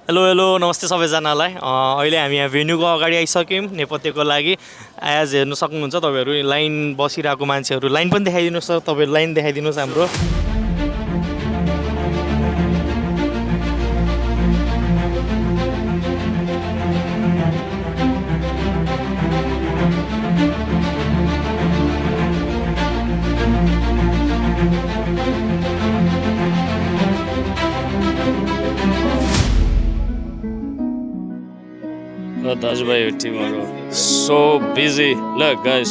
Hello नमस्ते सबैजनालाई अहिले हामी यहाँ भेन्यूको अगाडि आइसक्यौँ नेपथ्यको लागि आज हेर्नु सक्नुहुन्छ तपाईहरु लाइन बसिरहेको मान्छेहरु लाइन पनि देखाइदिनुस् त तपाईहरु लाइन देखाइदिनुस् हाम्रो daju bhai tomorrow so busy look guys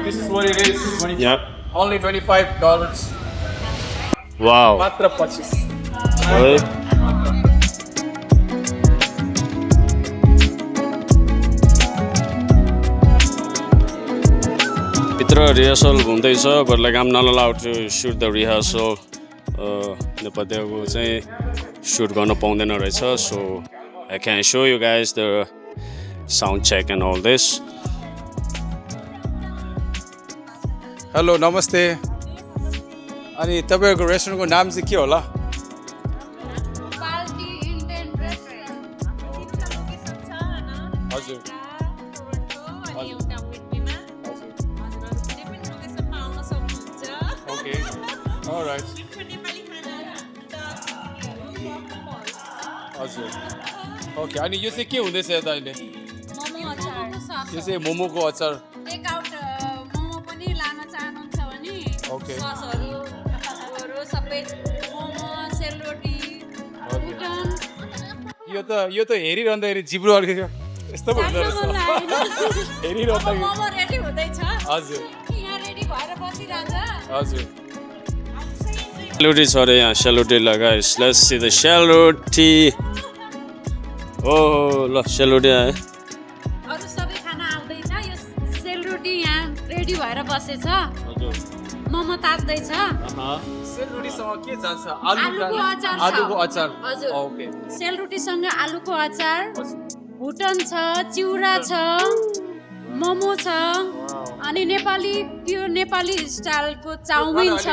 This is what it is. yeah Only $25. wow Matra 25. hey. Rehearsal हुँदैछ but like I'm not allowed to shoot the rehearsal नेपथ्यको चाहिँ shoot गर्न पाउँदैन रहेछ so I can show you guys the sound check and all this Hello, namaste. अनि तपाईहरुको रेस्टुरेन्टको नाम चाहिँ के होला? Party Indian restaurant. तिम्रो लोकेसन छ हैन? हजुर. अनि एउटा विटमा. हजुरहरु कुनै पनि लोकेसनमा आउन सक्नुहुन्छ. Okay. All right. नेपाली खानाहरु हजुर. Okay. अनि यो चाहिँ के हुँदैछ यता अहिले? मोमो अचार. यो चाहिँ मोमोको अचार. टेक आउट मोमो पनि लान चाहनुहुन्छ भने Okay. ससहरु सबै मोमो सेलरोटी भुटन यो त हेरिरहँदाखेरि जिब्रो अड्केको यस्तो पो हुँदो रहेछ हेरिरहँदाखेरि मोमो रेडी हुँदैछ हजुर यहाँ रेडी भएर बसिरहन्छ हजुर सेलरोटी छ अरे यहाँ सेलरोटी guys let's see the sel roti oh ल सेलरोटी आयो अरु सबै खाना आउँदैछ यो सेलरोटी यहाँ रेडी भएर बसेछ हजुर मोमो तात्दैछ सेलरोटीसँग के जान्छ आलुको अचार छ। आलुको अचार हजुर। ओके सेलरोटीसँग आलुको अचार भुटन छ चिउरा छ मोमो छ अनि नेपाली त्यो नेपाली स्टाइलको चाउमिन छ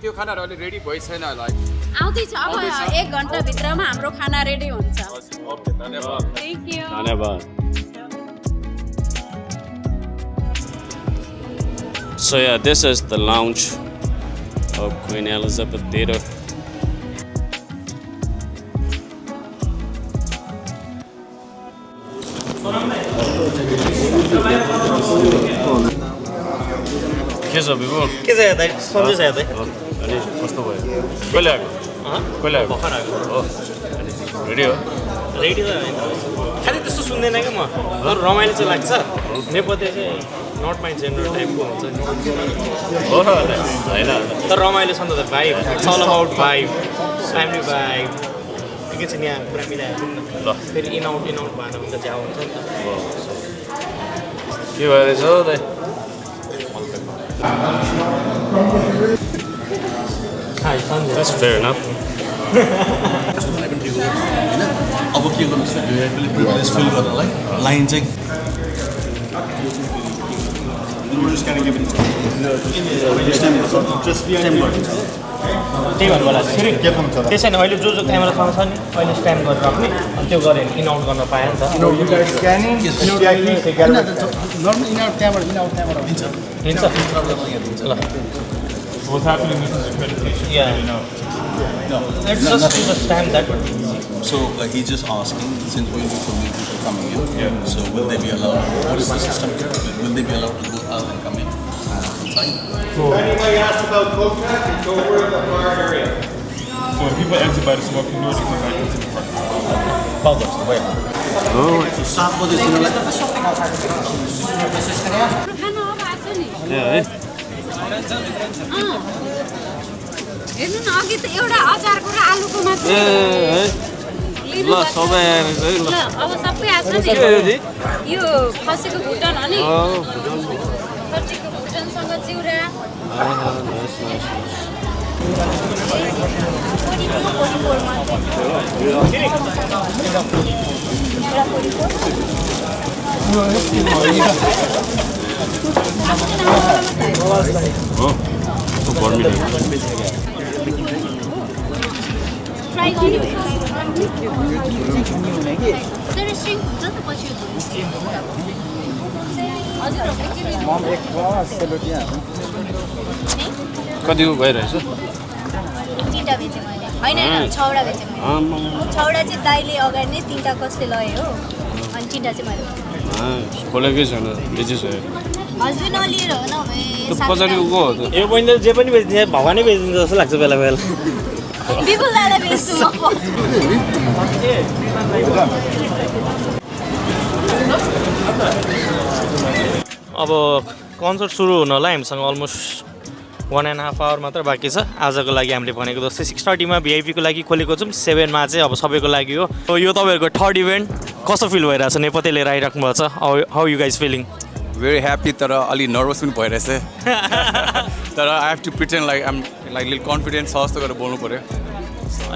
त्यो खानाहरु अलि रेडी भइ छैन लाइक आउँदैछ अब 1 घण्टा भित्रमा हाम्रो खाना रेडी हुन्छ ओके धन्यवाद थ्यांक यू धन्यवाद So yeah, this is the lounge of Queen Elizabeth Theatre. के छ बिबु के छ यता सन्जय छ यता अनि कस्तो भयो कहिले आएको भर्खर आएको हो रेडी हो रेडी त होइन खालि त्यस्तो सुन्दैन क्या म तर रमाइलो चाहिँ लाग्छ नेपथ्य चाहिँ नट माइ जेनरल टाइपको हुन्छ हो र होइन तर रमाइलो छ नि त vibe it's all about vibe family vibe एकैछिन यहाँ पुरा मिलाइहाल्नु नि ल फेरि इन आउट भएन भने त झ्याउ हुन्छ नि त के भइरहेछ हौ दाइ high Sanjay That's fair enough. अब के गर्नु छ प्रिभिलेज फिल गर्नलाई लाइन चाहिँ त्यही भन्नु होला फेरि त्यसै छैन अहिले जो क्यामेरासँग छ नि अहिले स्क्यान गरेर राख्ने अनि त्यो गऱ्यो भने इन आउट गर्न पायो नि त दिन्छ ल What's happening with this accreditation? Yeah. I don't know. Let's just do the stamp that So he's just asking, since we'll be so many people coming in, so will they be allowed, what is the system here? Will they be allowed to go out and come in? Fine. Anybody asked about coconut, go over to the bar area. So when people exit by the smoking door, they come back into the front. पाउँदो भयो So 7 बजे तिनीहरूलाई खाना अब आछ नि है हेर्नु न अघि त एउटा अचारको र आलुको मात्र है ल सबै ल अब सबै आछ नि यो खसीको भुटन हो नि खसीको भुटनसँग चिउरा ट्राई गर्ने तर स्ट्रिङ हुन्छ नि त पछि कतिको गइरहेछ 3टा बेचेँ मैले होइन 6वटा बेचेँ मैले 6वटा चाहिँ दाइले अगाडि नै 3टा कसले लयो हो अनि 3टा चाहिँ मैले खोलेकै छैन बेचिसक्यो हस्बेन्ड नलिएर हो न भए पछाडिको को हो त यो बहिनीले जे पनि बेचिदिन्छ भगवानै बेचिदिन्छ जस्तो लाग्छ बेला बेला बिपुल दाइलाई बेच्छु म अब कन्सर्ट सुरु हुनलाई हामीसँग अलमोस्ट 1.5 आवर मात्र बाँकी छ आजको लागि हामीले भनेको जस्तै 6:30 मा भिआइपीको लागि खोलेको छौँ 7 मा चाहिँ अब सबैको लागि हो यो तपाईँहरूको थर्ड इभेन्ट कस्तो फिल भइरहेछ नेपथ्य लिएर आइराख्नु भएको छ how you guys feeling Very happy तर अलि नर्भस पनि भइरहेछ तर I have to pretend like I'm like lil confidence छ जस्तो गरेर बोल्नु पऱ्यो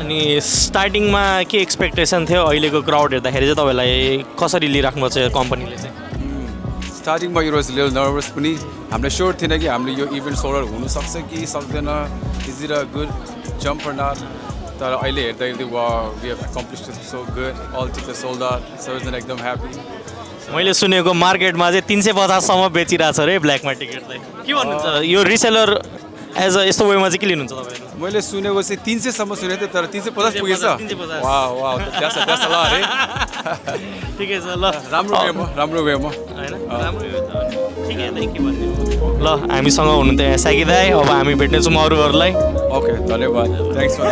अनि स्टार्टिङमा के एक्सपेक्टेसन थियो अहिलेको क्राउड हेर्दाखेरि चाहिँ तपाईँलाई कसरी लिइराख्नु भएको छ कम्पनीले चाहिँ स्टार्टिङमा यो वाज लिल नर्भस पनि हामीलाई स्योर थिएन कि हामीले यो इभेन्ट सोल्ड आउट हुनसक्छ कि सक्दैन is it a good jump for not तर अहिले हेर्दाखेरि वा we have accomplished so good all ticket sold out so एकदम ह्याप्पी मैले सुनेको मार्केटमा चाहिँ 350 सम्म बेचिरहेको छ अरे ब्ल्याकमा टिकट चाहिँ के भन्नुहुन्छ यो रिसेलर एज अ यस्तो वेमा चाहिँ के लिनुहुन्छ तपाईँहरू मैले सुनेको चाहिँ 300 सम्म सुनेको थिएँ तर 350 पुगेछ 350 वा वा द्याट्स ल अरे ठिकै छ ल राम्रो वेमा होइन राम्रो हो त ठिकै त के भन्ने ल हामीसँग हुनुहुन्थ्यो यहाँ साकी दाइ अब हामी भेट्नेछौँ अरूहरूलाई ओके धन्यवाद thanks for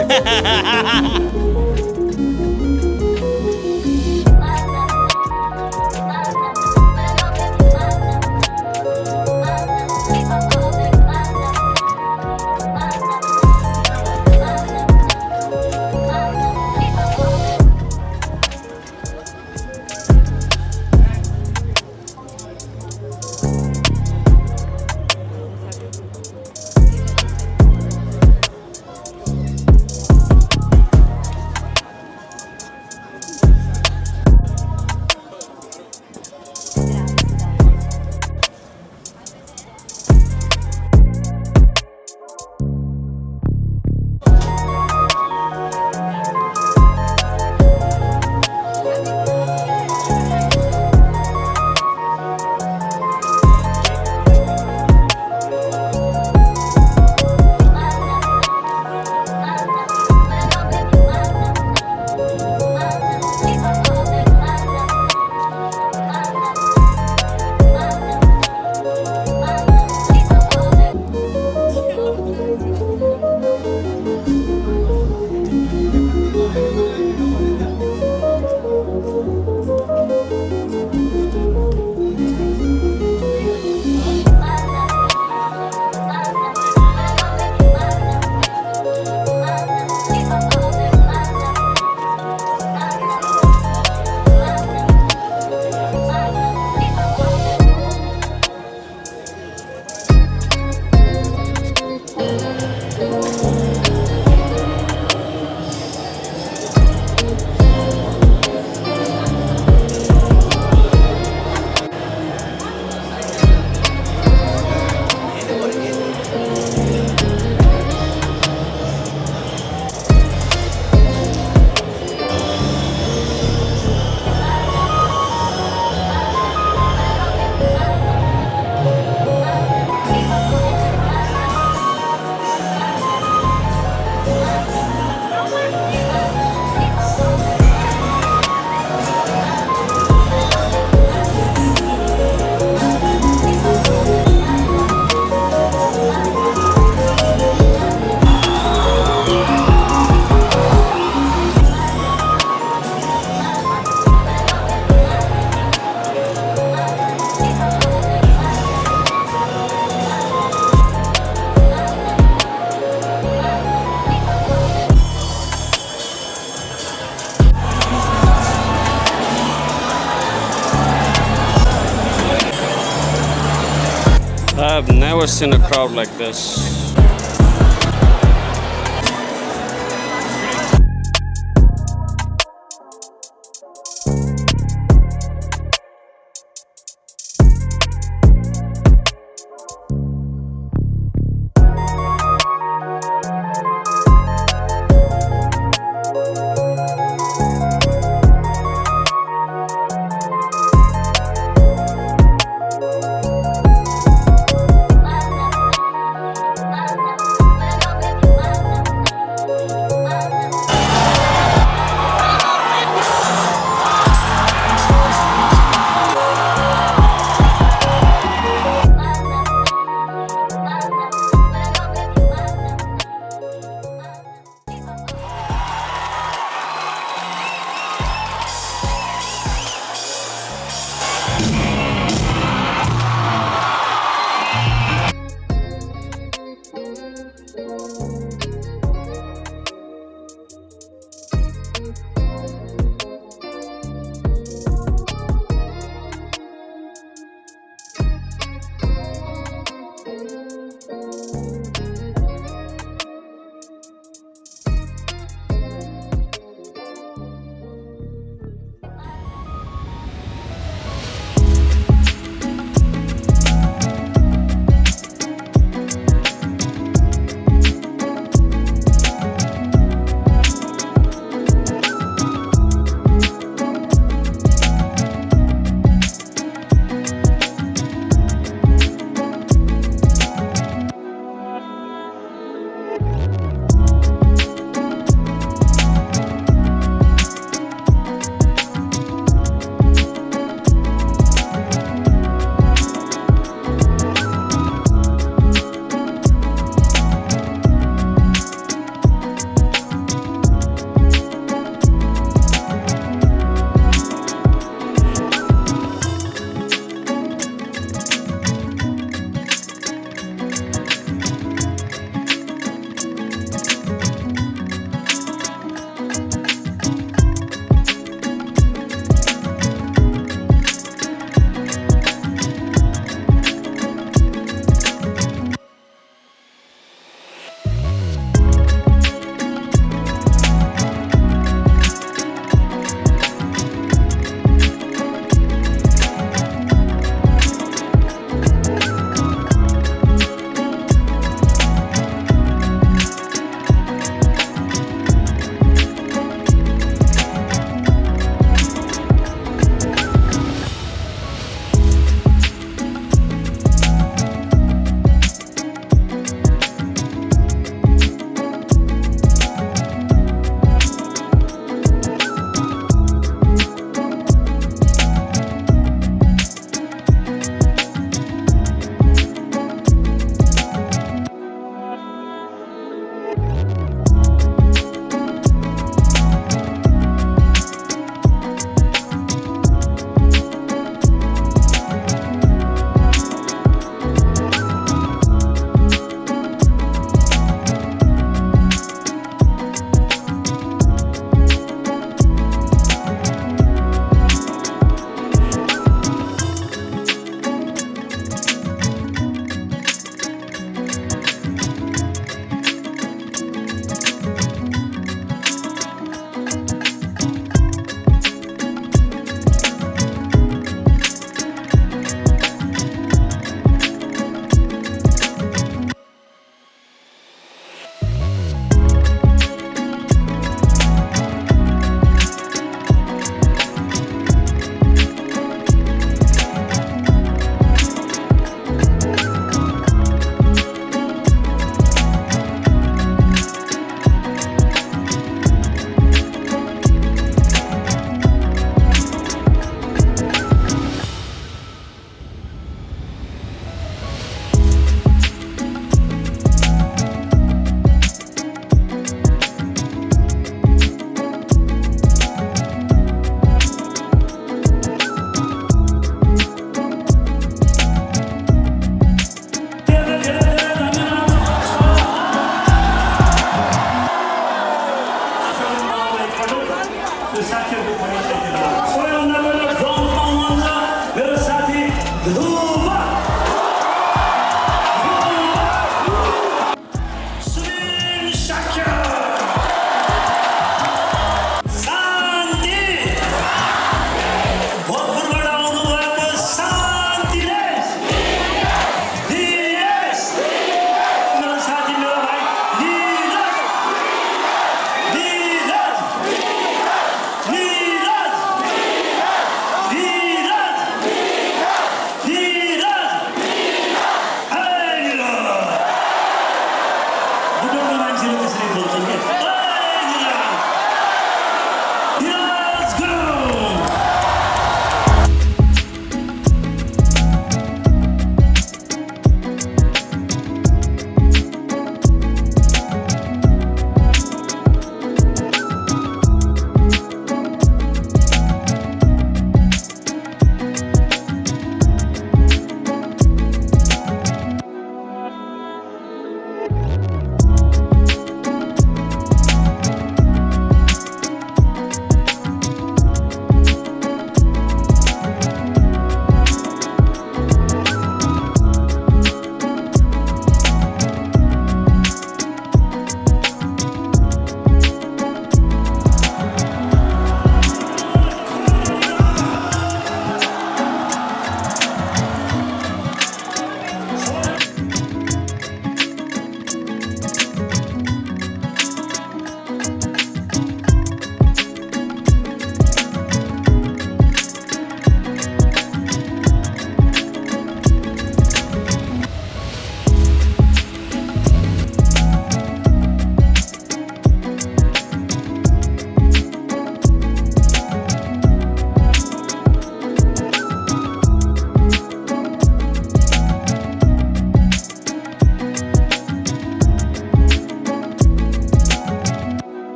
I've never seen a crowd like this.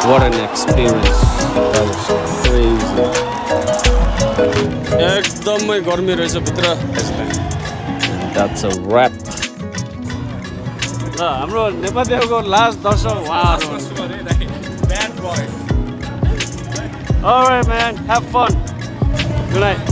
What an experience. That was crazy. एकदमै गर्मी रहेछ भित्र. That's a wrap. ल हाम्रो नेपालीको लास्ट दर्शक उहाँहरू. Bad boy. All right, man. Have fun. Good night.